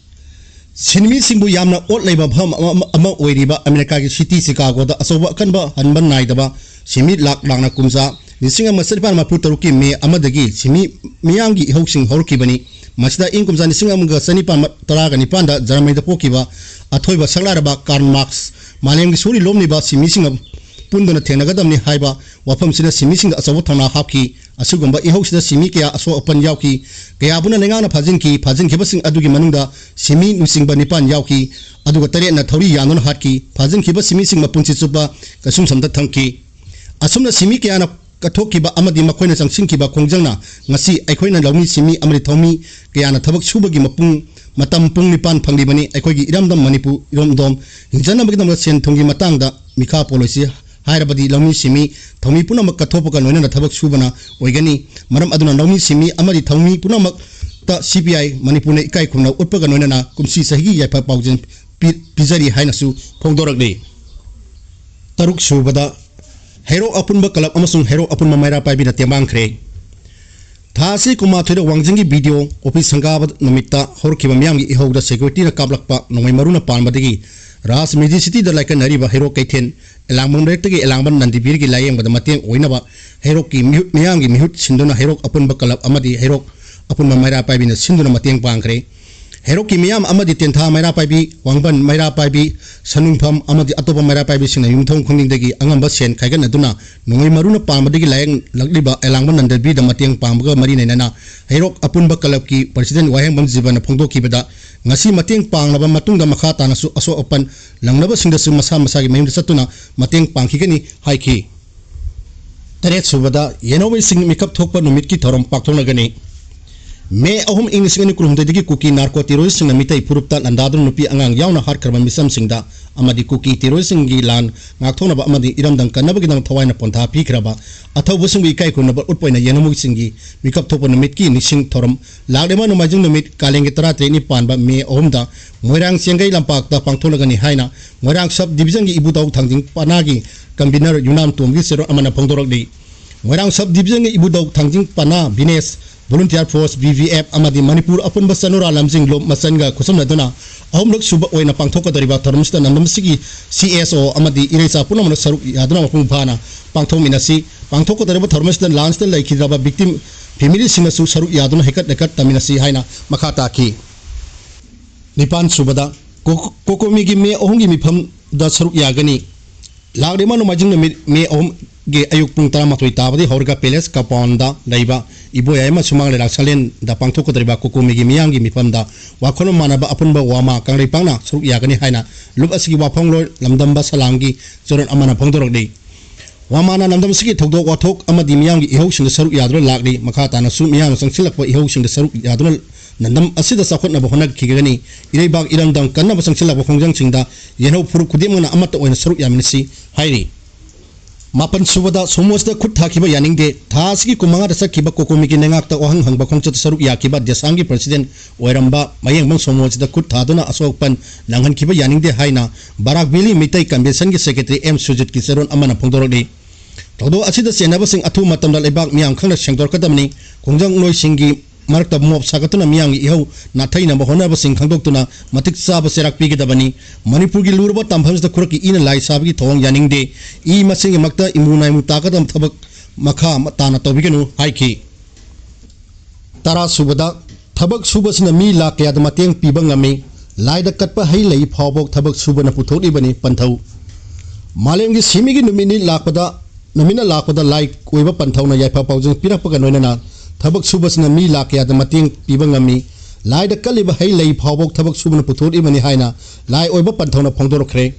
ꯁꯤꯟꯃꯤꯁꯤꯡꯕꯨ ꯌꯥꯝꯅ ꯑꯣꯠ ꯂꯩꯕ ꯃꯐꯝ ꯑꯃ, ꯑꯃ, ꯑꯃ ꯑꯣꯏꯔꯤꯕ ꯑꯃꯦꯔꯤꯀꯥꯒꯤ ꯁꯤꯇꯤ ꯁꯤꯀꯥꯒꯣꯗ ꯑꯆꯧꯕ ꯑꯀꯟꯕ ꯍꯟꯕ ꯅꯥꯏꯗꯕ ꯁꯤꯟꯃꯤ ꯂꯥꯛ ꯂꯥꯛꯅ ꯀꯨꯝꯖꯥ ꯂꯤꯁꯤꯡ ꯑꯃ ꯆꯅꯤꯄꯥꯟ ꯃꯔꯤꯐꯨ ꯇꯔꯨꯛꯀꯤ ꯃꯦ ꯑꯃꯗꯒꯤ ꯁꯤꯟꯃꯤ ꯃꯤꯌꯥꯝꯒꯤ ꯏꯍꯧꯁꯤꯡ ꯍꯧꯔꯛꯈꯤꯕꯅꯤ꯫ ꯃꯁꯤꯗ ꯏꯪ ꯀꯨꯝꯖꯥ ꯂꯤꯁꯤꯡ ꯑꯃꯒ ꯆꯅꯤꯄꯥꯟ ꯇꯔꯥꯒ ꯅꯤꯄꯥꯟꯗ ꯖꯔꯃꯅꯤꯗ ꯄꯣꯛꯈꯤꯕ ꯑꯊꯣꯏꯕ ꯁꯛꯂꯥꯏꯔꯕ ꯀꯥꯔꯜ ꯃꯥꯔꯛꯁ, ꯃꯥꯂꯦꯝꯒꯤ ꯁꯣꯔꯤ ꯂꯣꯝꯂꯤꯕ ꯁꯤꯟꯃꯤꯁꯤꯡ ꯄꯨꯟꯗꯨꯅ ꯊꯦꯡꯅꯒꯗꯕꯅꯤ ꯍꯥꯏꯕ ꯋꯥꯐꯝꯁꯤꯅ ꯁꯤꯟꯃꯤꯁꯤꯡꯗ ꯑꯆꯧꯕ ꯊꯧꯅꯥ ꯍꯥꯞꯈꯤ꯫ ꯑꯁꯤꯒꯨꯝꯕ ꯏꯍꯧꯁꯤꯗ ꯁꯤꯟꯃꯤ ꯀꯌꯥ ꯑꯁꯣꯛ ꯑꯄꯟ ꯌꯥꯎꯈꯤ꯫ ꯀꯌꯥꯕꯨꯅ ꯂꯩꯉꯥꯛꯅ ꯐꯥꯖꯤꯟꯈꯤ꯫ ꯐꯥꯖꯤꯟꯈꯤꯕꯁꯤꯡ ꯑꯗꯨꯒꯤ ꯃꯅꯨꯡꯗ ꯁꯤꯟꯃꯤ ꯂꯨꯆꯤꯡꯕ ꯅꯤꯄꯥꯟ ꯌꯥꯎꯈꯤ꯫ ꯑꯗꯨꯒ ꯇꯔꯦꯠꯅ ꯊꯧꯔꯤ ꯌꯥꯟꯗꯨꯅ ꯍꯥꯠꯈꯤ꯫ ꯐꯥꯖꯤꯟꯈꯤꯕ ꯁꯤꯟꯃꯤꯁꯤꯡ ꯃꯄꯨꯟꯁꯤ ꯆꯨꯞꯄ ꯀꯩꯁꯨꯝꯁꯪꯗ ꯊꯝꯈꯤ꯫ ꯑꯁꯨꯝꯅ ꯁꯤꯟꯃꯤ ꯀꯌꯥꯅ ꯀꯠꯊꯣꯛꯈꯤꯕ ꯑꯃꯗꯤ ꯃꯈꯣꯏꯅ ꯆꯪꯁꯤꯟꯈꯤꯕ ꯈꯣꯡꯖꯪꯅ ꯉꯁꯤ ꯑꯩꯈꯣꯏꯅ ꯂꯧꯃꯤ ꯁꯤꯟꯃꯤ ꯑꯃꯗꯤ ꯊꯧꯃꯤ ꯀꯌꯥꯅ ꯊꯕꯛ ꯁꯨꯕꯒꯤ ꯃꯄꯨꯡ ꯃꯇꯝ ꯄꯨꯡ ꯅꯤꯄꯥꯟ ꯐꯪꯂꯤꯕꯅꯤ꯫ ꯑꯩꯈꯣꯏꯒꯤ ꯏꯔꯝꯗꯝ ꯃꯅꯤꯄꯨꯔ ꯏꯔꯣꯝꯗꯣꯝ ꯍꯤꯡꯖꯅꯕꯒꯤꯗꯃꯛꯇ ꯁꯦꯟ ꯊꯨꯝꯒꯤ ꯃꯇꯥꯡꯗ ꯃꯤꯈꯥ ꯄꯣꯜꯂꯣꯏꯁꯤ ꯍꯥꯏꯔꯕꯗꯤ ꯂꯧꯃꯤ ꯁꯤꯟꯃꯤ ꯊꯧꯃꯤ ꯄꯨꯝꯅꯃꯛ ꯀꯠꯊꯣꯛꯄꯒ ꯂꯣꯏꯅꯅ ꯊꯕꯛ ꯁꯨꯕꯅ ꯑꯣꯏꯒꯅꯤ꯫ ꯃꯔꯝ ꯑꯗꯨꯅ ꯂꯧꯃꯤ ꯁꯤꯟꯃꯤ ꯑꯃꯗꯤ ꯊꯧꯃꯤ ꯄꯨꯝꯅꯃꯛꯇ ꯁꯤ ꯄꯤ ꯑꯥꯏ ꯃꯅꯤꯄꯨꯔꯅ ꯏꯀꯥꯏ ꯈꯨꯝꯅꯕ ꯎꯠꯄꯒ ꯂꯣꯏꯅꯅ ꯀꯨꯝꯁꯤ ꯆꯍꯤꯒꯤ ꯌꯥꯏꯐ ꯄꯥꯎꯖꯦꯜ ꯄꯤ-, ꯄꯤꯖꯔꯤ ꯍꯥꯏꯅꯁꯨ ꯐꯣꯡꯗꯣꯔꯛꯂꯤ꯫ ꯇꯔꯨꯛ ꯁꯨꯕꯗ ꯍꯩꯔꯣꯛ ꯑꯄꯨꯟꯕ ꯀ꯭ꯂꯕ ꯑꯃꯁꯨꯡ ꯍꯩꯔꯣꯛ ꯑꯄꯨꯟꯕ ꯃꯩꯔꯥ ꯄꯥꯏꯕꯤꯅ ꯇꯦꯡꯕꯥꯡꯈ꯭ꯔꯦ꯫ ꯊꯥ ꯑꯁꯤ ꯀꯨꯟꯃꯥꯊꯣꯏꯗ ꯋꯥꯡꯖꯤꯡꯒꯤ ꯕꯤ ꯗꯤ ꯑꯣ ꯑꯣꯐꯤꯁ ꯁꯪꯒꯥꯕ ꯅꯨꯃꯤꯠꯇ ꯍꯧꯔꯛꯈꯤꯕ ꯃꯤꯌꯥꯝꯒꯤ ꯏꯍꯧꯗ ꯁꯦꯀ꯭ꯌꯨꯔꯤꯇꯤꯅ ꯀꯥꯞꯂꯛꯄ ꯅꯣꯡꯃꯩ ꯃꯔꯨꯅ ꯄꯥꯟꯕꯗꯒꯤ ꯔꯥꯖ ꯃꯦꯗꯤꯁꯤꯇꯤꯗ ꯂꯥꯏꯀꯠꯅꯔꯤꯕ ꯍꯩꯔꯣꯛ ꯀꯩꯊꯦꯜ ꯑꯦꯂꯥꯡꯕꯝ ꯂꯩꯔꯛꯇꯒꯤ ꯑꯦꯂꯥꯡꯕꯝ ꯅꯟꯗꯤꯕꯤꯔꯒꯤ ꯂꯥꯏꯌꯦꯡꯕꯗ ꯃꯇꯦꯡ ꯑꯣꯏꯅꯕ ꯍꯩꯔꯣꯛꯀꯤ ꯃꯤꯍꯨꯠ-, ꯃꯤꯌꯥꯝꯒꯤ ꯃꯤꯍꯨꯠ ꯁꯤꯟꯗꯨꯅ ꯍꯩꯔꯣꯛ ꯑꯄꯨꯟꯕ ꯀ꯭ꯂꯕ ꯑꯃꯗꯤ ꯍꯩꯔꯣꯛ ꯑꯄꯨꯟꯕ ꯃꯩꯔꯥ ꯄꯥꯏꯕꯤꯅ ꯁꯤꯟꯗꯨꯅ ꯃꯇꯦꯡ ꯄꯥꯡꯈ꯭ꯔꯦ꯫ ꯍꯩꯔꯣꯛꯀꯤ ꯃꯤꯌꯥꯝ ꯑꯃꯗꯤ ꯇꯦꯟꯊꯥ ꯃꯩꯔꯥ ꯄꯥꯏꯕꯤ, ꯋꯥꯡꯕꯟ ꯃꯩꯔꯥ ꯄꯥꯏꯕꯤ, ꯁꯅꯨꯡꯐꯝ ꯑꯃꯗꯤ ꯑꯇꯣꯞꯄ ꯃꯩꯔꯥ ꯄꯥꯏꯕꯤꯁꯤꯡꯅ ꯌꯨꯝꯊꯣꯡ ꯈꯨꯗꯤꯡꯗꯒꯤ ꯑꯉꯝꯕ ꯁꯦꯟ ꯈꯥꯏꯒꯠꯅꯗꯨꯅ ꯅꯣꯡꯃꯩ ꯃꯔꯨꯅ ꯄꯥꯟꯕꯗꯒꯤ ꯂꯥꯏꯌꯦꯡꯂꯛꯂꯤꯕ ꯑꯦꯂꯥꯡꯕ ꯅꯟꯗꯕꯤꯔꯗ ꯃꯇꯦꯡ ꯄꯥꯡꯕꯒ ꯃꯔꯤ ꯂꯩꯅꯅ ꯍꯩꯔꯣꯛ ꯑꯄꯨꯟꯕ ꯀ꯭ꯂꯕꯀꯤ ꯄ꯭ꯔꯁꯤꯗꯦꯟ ꯋꯥꯍꯦꯡꯕꯝ ꯖꯤꯕꯟꯅ ꯐꯣꯡꯗꯣꯛꯈꯤꯕꯗ, ꯉꯁꯤ ꯃꯇꯦꯡ ꯄꯥꯡꯂꯕ ꯃꯇꯨꯡꯗ ꯃꯈꯥ ꯇꯥꯅꯁꯨ ꯑꯁꯣꯛ ꯑꯄꯟ ꯂꯪꯅꯕꯁꯤꯡꯗꯁꯨ ꯃꯁꯥ ꯃꯁꯥꯒꯤ ꯃꯌꯨꯝꯗ ꯆꯠꯇꯨꯅ ꯃꯇꯦꯡ ꯄꯥꯡꯈꯤꯒꯅꯤ ꯍꯥꯏꯈꯤ꯫ ꯇꯔꯦꯠ ꯁꯨꯕꯗ ꯌꯦꯅꯧꯕꯩꯁꯤꯡ ꯃꯤꯀꯞ ꯊꯣꯛꯄ ꯅꯨꯃꯤꯠꯀꯤ ꯊꯧꯔꯝ ꯄꯥꯡꯊꯣꯛꯅꯒꯅꯤ꯫ ꯃꯦ ꯑꯍꯨꯝ, ꯏꯪ ꯂꯤꯁꯤꯡ ꯑꯅꯤ ꯀꯨꯟꯍꯨꯝꯗꯣꯏꯗꯒꯤ ꯀꯨꯀꯤ ꯅꯥꯔꯀꯣ ꯇꯦꯔꯣꯔꯤꯁ꯭ꯠꯁꯤꯡꯅ ꯃꯤꯇꯩ ꯐꯨꯔꯨꯞꯇ ꯂꯥꯟꯗꯥꯗꯨꯅ ꯅꯨꯄꯤ ꯑꯉꯥꯡ ꯌꯥꯎꯅ ꯍꯥꯠꯈ꯭ꯔꯕ ꯃꯤꯆꯝꯁꯤꯡꯗ ꯑꯃꯗꯤ ꯀꯨꯀꯤ ꯇꯦꯔꯣꯔꯤꯁ꯭ꯠꯁꯤꯡꯒꯤ ꯂꯥꯟ ꯉꯥꯛꯊꯣꯛꯅꯕ ꯑꯃꯗꯤ ꯏꯔꯝꯗꯝ ꯀꯟꯅꯕꯒꯤꯗꯃꯛ ꯊꯋꯥꯏꯅ ꯄꯣꯟꯊꯥ ꯄꯤꯈ꯭ꯔꯕ ꯑꯊꯧꯕꯁꯤꯡꯕꯨ ꯏꯀꯥꯏ ꯈꯨꯝꯅꯕ ꯎꯠꯄ ꯑꯣꯏꯅ ꯌꯦꯅꯧꯃꯤꯁꯤꯡꯒꯤ ꯃꯤꯀꯞ ꯊꯣꯛꯄ ꯅꯨꯃꯤꯠꯀꯤ ꯅꯤꯡꯁꯤꯡ ꯊꯧꯔꯝ ꯂꯥꯛꯂꯤꯕ ꯅꯣꯡꯃꯥꯏꯖꯤꯡ ꯅꯨꯃꯤꯠ ꯀꯥꯂꯦꯟꯒꯤ ꯇꯔꯥꯇꯔꯦꯠꯅꯤ ꯄꯥꯟꯕ ꯃꯦ ꯑꯍꯨꯝꯗ ꯃꯣꯏꯔꯥꯡ ꯆꯦꯡꯒꯩ ꯂꯝꯄꯥꯛꯇ ꯄꯥꯡꯊꯣꯛꯂꯒꯅꯤ ꯍꯥꯏꯅ ꯃꯣꯏꯔꯥꯡ ꯁꯕ ꯗꯤꯕꯤꯖꯟꯒꯤ ꯏꯕꯨꯙꯧ ꯊꯥꯡꯖꯤꯡ ꯄꯅꯥꯒꯤ ꯀꯟꯚꯤꯅꯔ ꯌꯨꯅꯥꯝ ꯇꯣꯝꯒꯤ ꯆꯦꯔꯣꯜ ꯑꯃꯅ ꯐꯣꯡꯗꯣꯔꯛꯂꯤ꯫ ꯃꯣꯏꯔꯥꯡ ꯁꯕ ꯗꯤꯕꯤꯖꯟꯒꯤ ꯏꯕꯨꯙꯧ ꯊꯥꯡꯖꯤꯡ ꯄꯅꯥ ꯕꯤꯅꯦꯁ, volunteer force, V V F, ꯑꯃꯗꯤ ꯃꯅꯤꯄꯨꯔ ꯑꯄꯨꯟꯕ ꯆꯅꯨꯔꯥ ꯂꯝꯖꯤꯡ ꯂꯨꯞ ꯃꯆꯟꯒ ꯈꯨꯠꯁꯝꯅꯗꯨꯅ ꯑꯍꯨꯝꯂꯛ ꯁꯨꯕ ꯑꯣꯏꯅ ꯄꯥꯡꯊꯣꯛꯀꯗꯧꯔꯤꯕ ꯊꯧꯔꯝꯁꯤꯗ ꯂꯝꯗꯝ ꯑꯁꯤꯒꯤ ꯁꯤ ꯑꯦꯁ ꯑꯣ ꯑꯃꯗꯤ ꯏꯔꯩꯆꯥ ꯄꯨꯝꯅꯃꯛꯅ ꯁꯔꯨꯛ ꯌꯥꯗꯨꯅ ꯃꯄꯨꯡ ꯐꯥꯅ ꯄꯥꯡꯊꯣꯛꯃꯤꯟꯅꯁꯤ꯫ ꯄꯥꯡꯊꯣꯛꯀꯗꯧꯔꯤꯕ ꯊꯧꯔꯝ ꯑꯁꯤꯗ ꯂꯥꯟꯁꯤꯗ ꯂꯩꯈꯤꯗ꯭ꯔꯕ ꯕꯤꯛꯇꯤꯝ ꯐꯦꯃꯤꯂꯤꯁꯤꯡꯅꯁꯨ ꯁꯔꯨꯛ ꯌꯥꯗꯨꯅ ꯍꯩꯀꯠ ꯂꯩꯀꯠ ꯇꯝꯃꯤꯟꯅꯁꯤ ꯍꯥꯏꯅ ꯃꯈꯥ ꯇꯥꯈꯤ꯫ ꯅꯤꯄꯥꯟ ꯁꯨꯕꯗ, ꯀꯣ-, ꯀꯣꯀꯣꯃꯤꯒꯤ ꯃꯦ ꯑꯍꯨꯝꯒꯤ ꯃꯤꯐꯝꯗ ꯁꯔꯨꯛ ꯌꯥꯒꯅꯤ꯫ ꯂꯥꯛꯂꯤꯕ ꯅꯣꯡꯃꯥꯏꯖꯤꯡ ꯅꯨꯃꯤꯠ ꯃꯦ ꯑꯍꯨꯝꯒꯤ ꯑꯌꯨꯛ ꯄꯨꯡ ꯇꯔꯥꯃꯥꯊꯣꯏ ꯇꯥꯕꯗꯒꯤ ꯍꯧꯔꯒ ꯄꯦꯂꯦꯁ ꯀꯝꯄꯥꯎꯟꯗ ꯂꯩꯕ ꯏꯕꯣꯌꯥꯏꯃ ꯁꯨꯃꯥꯡ ꯂꯤꯂꯥ ꯁꯪꯂꯦꯟꯗ ꯄꯥꯡꯊꯣꯛꯀꯗꯧꯔꯤꯕ ꯀꯣꯀꯣꯃꯤꯒꯤ ꯃꯤꯌꯥꯝꯒꯤ ꯃꯤꯐꯝꯗ ꯋꯥꯈꯜꯂꯣꯟ ꯃꯥꯟꯅꯕ ꯑꯄꯨꯟꯕ ꯋꯥꯃꯥ ꯀꯪꯂꯩꯄꯥꯛꯅ ꯁꯔꯨꯛ ꯌꯥꯒꯅꯤ ꯍꯥꯏꯅ ꯂꯨꯞ ꯑꯁꯤꯒꯤ ꯋꯥꯐꯝꯂꯣꯟ ꯂꯝꯗꯝꯕ ꯁꯂꯥꯝꯒꯤ ꯆꯦꯔꯣꯜ ꯑꯃꯅ ꯐꯣꯡꯗꯣꯔꯛꯂꯤ꯫ ꯋꯥꯃꯥꯅ ꯂꯝꯗꯝ ꯑꯁꯤꯒꯤ ꯊꯧꯗꯣꯛ ꯋꯥꯊꯣꯛ ꯑꯃꯗꯤ ꯃꯤꯌꯥꯝꯒꯤ ꯏꯍꯧꯁꯤꯡꯗ ꯁꯔꯨꯛ ꯌꯥꯗꯨꯅ ꯂꯥꯛꯂꯤ꯫ ꯃꯈꯥ ꯇꯥꯅꯁꯨ ꯃꯤꯌꯥꯝꯅ ꯆꯪꯁꯤꯜꯂꯛꯄ ꯏꯍꯧꯁꯤꯡꯗ ꯁꯔꯨꯛ ꯌꯥꯗꯨꯅ ꯂꯝꯗꯝ ꯑꯁꯤꯗ ꯆꯥꯎꯈꯠꯅꯕ ꯍꯣꯠꯅꯈꯤꯒꯅꯤ꯫ ꯏꯔꯩꯕꯥꯛ ꯏꯔꯝꯗꯝ ꯀꯟꯅꯕ ꯆꯪꯁꯤꯜꯂꯛꯄ ꯈꯣꯡꯖꯪꯁꯤꯡꯗ ꯌꯦꯜꯍꯧ ꯐꯨꯔꯨꯞ ꯈꯨꯗꯤꯡꯃꯛꯅ ꯑꯃꯠꯇ ꯑꯣꯏꯅ ꯁꯔꯨꯛ ꯌꯥꯃꯤꯟꯅꯁꯤ ꯍꯥꯏꯔꯤ꯫ ꯃꯥꯄꯟ ꯁꯨꯕꯗ, ꯁꯣꯃꯣꯖꯗ ꯈꯨꯠ ꯊꯥꯈꯤꯕ ꯌꯥꯅꯤꯡꯗꯦ꯫ ꯊꯥ ꯑꯁꯤꯒꯤ ꯀꯨꯟꯃꯉꯥꯗ ꯆꯠꯈꯤꯕ ꯀꯣꯀꯣꯃꯤꯒꯤ ꯂꯩꯉꯥꯛꯇ ꯋꯥꯍꯪ ꯍꯪꯕ ꯈꯣꯡꯆꯠꯇ ꯁꯔꯨꯛ ꯌꯥꯈꯤꯕ ꯗꯦꯁꯥꯝꯒꯤ ꯄ꯭ꯔꯁꯤꯗꯦꯟ ꯑꯣꯏꯔꯝꯕ ꯃꯌꯦꯡꯕꯝ ꯁꯣꯃꯣꯖꯗ ꯈꯨꯠ ꯊꯥꯗꯨꯅ ꯑꯁꯣꯛ ꯑꯄꯟ ꯅꯪꯍꯟꯈꯤꯕ ꯌꯥꯅꯤꯡꯗꯦ ꯍꯥꯏꯅ ꯕꯔꯥꯛ ꯚꯦꯂꯤ ꯃꯤꯇꯩ ꯀꯟꯚꯦꯟꯁꯟꯒꯤ ꯁꯦꯀ꯭ꯔꯦꯇꯔꯤ ꯑꯦꯝ ꯁꯨꯖꯤꯠꯀꯤ ꯆꯦꯔꯣꯜ ꯑꯃꯅ ꯐꯣꯡꯗꯣꯔꯛꯂꯤ꯫ ꯊꯧꯗꯣꯛ ꯑꯁꯤꯗ ꯆꯦꯟꯅꯕꯁꯤꯡ ꯑꯊꯨꯕ ꯃꯇꯝꯗ ꯂꯩꯕꯥꯛ ꯃꯤꯌꯥꯝ ꯈꯪꯅ ꯁꯦꯡꯗꯣꯔꯛꯀꯗꯕꯅꯤ꯫ ꯈꯣꯡꯖꯪ ꯅꯣꯏꯁꯤꯡꯒꯤ ꯃꯔꯛꯇ ꯃꯣꯞ ꯁꯥꯒꯠꯇꯨꯅ ꯃꯤꯌꯥꯝꯒꯤ ꯏꯍꯧ ꯅꯥꯊꯩꯅꯕ ꯍꯣꯠꯅꯕꯁꯤꯡ ꯈꯪꯗꯣꯛꯇꯨꯅ ꯃꯇꯤꯛ ꯆꯥꯕ ꯆꯩꯔꯥꯛ ꯄꯤꯒꯗꯕꯅꯤ꯫ ꯃꯅꯤꯄꯨꯔꯒꯤ ꯂꯨꯔꯕ ꯇꯥꯡꯐꯝꯁꯤꯗ ꯈꯨꯔꯛꯀꯤ ꯏꯅ ꯂꯥꯏ ꯁꯥꯕꯒꯤ ꯊꯧꯑꯣꯡ ꯌꯥꯅꯤꯡꯗꯦ꯫ ꯏ ꯃꯁꯤꯡꯒꯤ ꯃꯛꯇ ꯏꯃꯨ ꯅꯥꯏꯃꯨ ꯇꯥꯒꯗꯕ ꯊꯕꯛ ꯃꯈꯥ ꯇꯥꯅ ꯇꯧꯕꯤꯒꯅꯨ ꯍꯥꯏꯈꯤ꯫ ꯇꯔꯥ ꯁꯨꯕꯗ, ꯊꯕꯛ ꯁꯨꯕꯁꯤꯅ ꯃꯤ ꯂꯥꯛ ꯀꯌꯥꯗ ꯃꯇꯦꯡ ꯄꯤꯕ ꯉꯝꯃꯤ꯫ ꯂꯥꯏꯗ ꯀꯠꯄ ꯍꯩ ꯂꯩ ꯐꯥꯎꯕ ꯊꯕꯛ ꯁꯨꯕꯅ ꯄꯨꯊꯣꯛꯂꯤꯕꯅꯤ ꯄꯟꯊꯧ꯫ ꯃꯥꯂꯦꯝꯒꯤ ꯁꯤꯃꯤꯒꯤ ꯅꯨꯃꯤꯠꯅꯤ ꯂꯥꯛꯄꯗ, ꯅꯨꯃꯤꯠꯅ ꯂꯥꯛꯄꯗ ꯂꯥꯏ ꯑꯣꯏꯕ ꯄꯟꯊꯧꯅ ꯌꯥꯏꯐ ꯄꯥꯎꯖꯦꯜ ꯄꯤꯔꯛꯄꯒ ꯂꯣꯏꯅꯅ ꯊꯕꯛ ꯁꯨꯕꯁꯤꯅ ꯃꯤ ꯂꯥꯛ ꯀꯌꯥꯗ ꯃꯇꯦꯡ ꯄꯤꯕ ꯉꯝꯃꯤ꯫ ꯂꯥꯏꯗ ꯀꯠꯂꯤꯕ ꯍꯩ ꯂꯩ ꯐꯥꯎꯕ ꯊꯕꯛ ꯁꯨꯕꯅ ꯄꯨꯊꯣꯛꯂꯤꯕꯅꯤ ꯍꯥꯏꯅ ꯂꯥꯏ ꯑꯣꯏꯕ ꯄꯟꯊꯧꯅ ꯐꯣꯡꯗꯣꯔꯛꯈ꯭ꯔꯦ꯫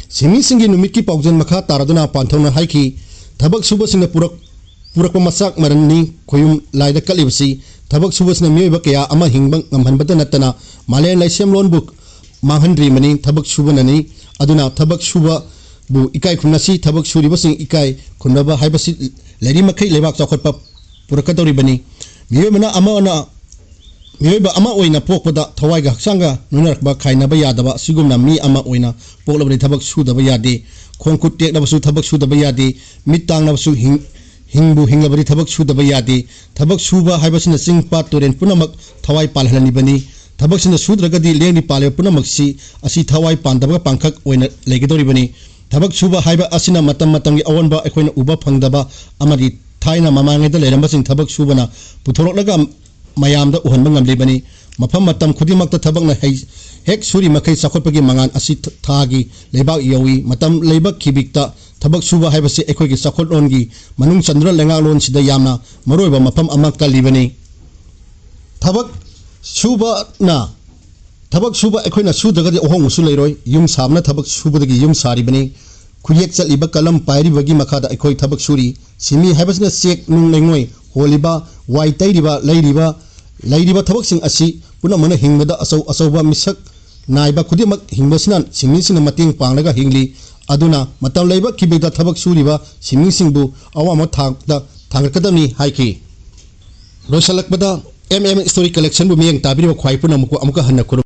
ꯁꯤꯃꯤꯁꯤꯡꯒꯤ ꯅꯨꯃꯤꯠꯀꯤ ꯄꯥꯎꯖꯦꯜ ꯃꯈꯥ ꯇꯥꯔꯗꯨꯅ ꯄꯟꯊꯧꯅ ꯍꯥꯏꯈꯤ, ꯊꯕꯛ ꯁꯨꯕꯁꯤꯡꯅ ꯄꯨꯔꯛ-, ꯄꯨꯔꯛꯄ ꯃꯆꯥꯛ ꯃꯔꯟꯅꯤ꯫ ꯈꯣꯌꯨꯝ ꯂꯥꯏꯗ ꯀꯠꯂꯤꯕꯁꯤ ꯊꯕꯛ ꯁꯨꯕꯁꯤꯅ ꯃꯤꯑꯣꯏꯕ ꯀꯌꯥ ꯑꯃ ꯍꯤꯡꯕ ꯉꯝꯍꯟꯕꯇ ꯅꯠꯇꯅ ꯃꯥꯂꯦꯝ ꯂꯩꯁꯦꯝꯂꯣꯟꯕꯨ ꯃꯥꯡꯍꯟꯗ꯭ꯔꯤꯕꯅꯤ꯫ ꯊꯕꯛ ꯁꯨꯕꯅꯅꯤ꯫ ꯑꯗꯨꯅ ꯊꯕꯛ ꯁꯨꯕꯕꯨ ꯏꯀꯥꯏ ꯈꯨꯝꯅꯁꯤ꯫ ꯊꯕꯛ ꯁꯨꯔꯤꯕꯁꯤꯡ ꯏꯀꯥꯏ ꯈꯨꯝꯅꯕ ꯍꯥꯏꯕꯁꯤ ꯂꯩꯔꯤ ꯃꯈꯩ ꯂꯩꯕꯥꯛ ꯆꯥꯎꯈꯠꯄ ꯄꯨꯔꯛꯀꯗꯧꯔꯤꯕꯅꯤ꯫ ꯃꯤꯑꯣꯏꯕꯅ ꯑꯃꯅ ꯃꯤꯑꯣꯏꯕ ꯑꯃ ꯑꯣꯏꯅ ꯄꯣꯛꯄꯗ ꯊꯋꯥꯏꯒ ꯍꯛꯆꯥꯡꯒ ꯅꯣꯏꯅꯔꯛꯄ ꯈꯥꯏꯅꯕ ꯌꯥꯗꯕ ꯑꯁꯤꯒꯨꯝꯅ ꯃꯤ ꯑꯃ ꯑꯣꯏꯅ ꯄꯣꯛꯂꯕꯗꯤ ꯊꯕꯛ ꯁꯨꯗꯕ ꯌꯥꯗꯦ꯫ ꯈꯣꯡ ꯈꯨꯠ ꯇꯦꯛꯂꯕꯁꯨ ꯊꯕꯛ ꯁꯨꯗꯕ ꯌꯥꯗꯦ꯫ ꯃꯤꯠ ꯇꯥꯡꯂꯕꯁꯨ ꯍꯤꯡ-, ꯍꯤꯡꯕꯨ ꯍꯤꯡꯂꯕꯗꯤ ꯊꯕꯛ ꯁꯨꯗꯕ ꯌꯥꯗꯦ꯫ ꯊꯕꯛ ꯁꯨꯕ ꯍꯥꯏꯕꯁꯤꯅ ꯆꯤꯡ ꯄꯥꯠ ꯇꯨꯔꯦꯟ ꯄꯨꯝꯅꯃꯛ ꯊꯋꯥꯏ ꯄꯥꯜꯍꯜꯂꯤꯕꯅꯤ꯫ ꯊꯕꯛꯁꯤꯅ ꯁꯨꯗ꯭ꯔꯒꯗꯤ ꯂꯦꯡꯗ꯭ꯔꯤ ꯄꯥꯜꯂꯤꯕ ꯄꯨꯝꯅꯃꯛꯁꯤ ꯑꯁꯤ ꯊꯋꯥꯏ ꯄꯥꯟꯗꯕ ꯄꯥꯡꯈꯛ ꯑꯣꯏꯅ ꯂꯩꯒꯗꯧꯔꯤꯕꯅꯤ꯫ ꯊꯕꯛ ꯁꯨꯕ ꯍꯥꯏꯕ ꯑꯁꯤꯅ ꯃꯇꯝ ꯃꯇꯝꯒꯤ ꯑꯑꯣꯟꯕ ꯑꯩꯈꯣꯏꯅ ꯎꯕ ꯐꯪꯗꯕ ꯑꯃꯗꯤ ꯊꯥꯏꯅ ꯃꯃꯥꯡꯉꯩꯗ ꯂꯩꯔꯝꯕꯁꯤꯡ ꯊꯕꯛ ꯁꯨꯕꯅ ꯄꯨꯊꯣꯔꯛꯂꯒ ꯃꯌꯥꯝꯗ ꯎꯍꯟꯕ ꯉꯝꯂꯤꯕꯅꯤ꯫ ꯃꯐꯝ ꯃꯇꯝ ꯈꯨꯗꯤꯡꯃꯛꯇ ꯊꯕꯛꯅ ꯍꯩ-, ꯍꯦꯛ ꯁꯨꯔꯤ ꯃꯈꯩ ꯆꯥꯎꯈꯠꯄꯒꯤ ꯃꯉꯥꯜ ꯑꯁꯤ ꯊ-, ꯊꯥꯒꯤ ꯂꯩꯕꯥꯛ ꯌꯧꯏ꯫ ꯃꯇꯝ ꯂꯩꯕ ꯈꯤꯕꯤꯛꯇ ꯊꯕꯛ ꯁꯨꯕ ꯍꯥꯏꯕꯁꯤ ꯑꯩꯈꯣꯏꯒꯤ ꯆꯥꯎꯈꯠꯂꯣꯟꯒꯤ ꯃꯅꯨꯡ ꯆꯟꯗꯨꯅ ꯂꯩꯉꯥꯛꯂꯣꯟꯁꯤꯗ ꯌꯥꯝꯅ ꯃꯔꯨꯑꯣꯏꯕ ꯃꯐꯝ ꯑꯃ ꯀꯜꯂꯤꯕꯅꯤ꯫ ꯊꯕꯛ ꯁꯨꯕꯅ, ꯊꯕꯛ ꯁꯨꯕ ꯑꯩꯈꯣꯏꯅ ꯁꯨꯗ꯭ꯔꯒꯗꯤ ꯑꯍꯣꯡꯕꯁꯨ ꯂꯩꯔꯣꯏ꯫ ꯌꯨꯝ ꯁꯥꯕꯅ ꯊꯕꯛ ꯁꯨꯕꯗꯒꯤ ꯌꯨꯝ ꯁꯥꯔꯤꯕꯅꯤ꯫ ꯈꯨꯌꯦꯛ ꯆꯠꯂꯤꯕ ꯀꯂꯝ ꯄꯥꯏꯔꯤꯕꯒꯤ ꯃꯈꯥꯗ ꯑꯩꯈꯣꯏ ꯊꯕꯛ ꯁꯨꯔꯤ꯫ ꯁꯤꯟꯃꯤ ꯍꯥꯏꯕꯁꯤꯅ ꯆꯦꯛ ꯅꯨꯡ ꯂꯩꯉꯣꯏ ꯍꯣꯜꯂꯤꯕ, ꯋꯥꯏ ꯇꯩꯔꯤꯕ, ꯂꯩꯔꯤꯕ, ꯂꯩꯔꯤꯕ ꯊꯕꯛꯁꯤꯡ ꯑꯁꯤ ꯄꯨꯝꯅꯃꯛꯅ ꯍꯤꯡꯕꯗ ꯑꯆꯧ ꯑꯆꯧꯕ ꯃꯤꯁꯛ ꯅꯥꯏꯕ ꯈꯨꯗꯤꯡꯃꯛ ꯍꯤꯡꯕꯁꯤꯅ ꯁꯤꯟꯃꯤꯁꯤꯡꯅ ꯃꯇꯦꯡ ꯄꯥꯡꯂꯒ ꯍꯤꯡꯂꯤ꯫ ꯑꯗꯨꯅ ꯃꯇꯝ ꯂꯩꯕ ꯈꯤꯕꯤꯛꯇ ꯊꯕꯛ ꯁꯨꯔꯤꯕ ꯁꯤꯟꯃꯤꯁꯤꯡꯕꯨ ꯑꯋꯥꯡꯕ ꯊꯥꯛꯇ ꯊꯥꯡꯒꯠꯀꯗꯕꯅꯤ ꯍꯥꯏꯈꯤ꯫ ꯂꯣꯏꯁꯤꯜꯂꯛꯄꯗ ꯑꯦꯝ ꯑꯦꯝ ꯁ꯭ꯇꯣꯔꯤ ꯀꯂꯦꯛꯁꯟꯕꯨ ꯃꯤꯠꯌꯦꯡ ꯇꯥꯕꯤꯔꯤꯕ ꯈ꯭ꯋꯥꯏ ꯄꯨꯝꯅꯃꯛꯄꯨ ꯑꯃꯨꯛꯀ ꯍꯟꯅ ꯈꯨꯔꯨꯝ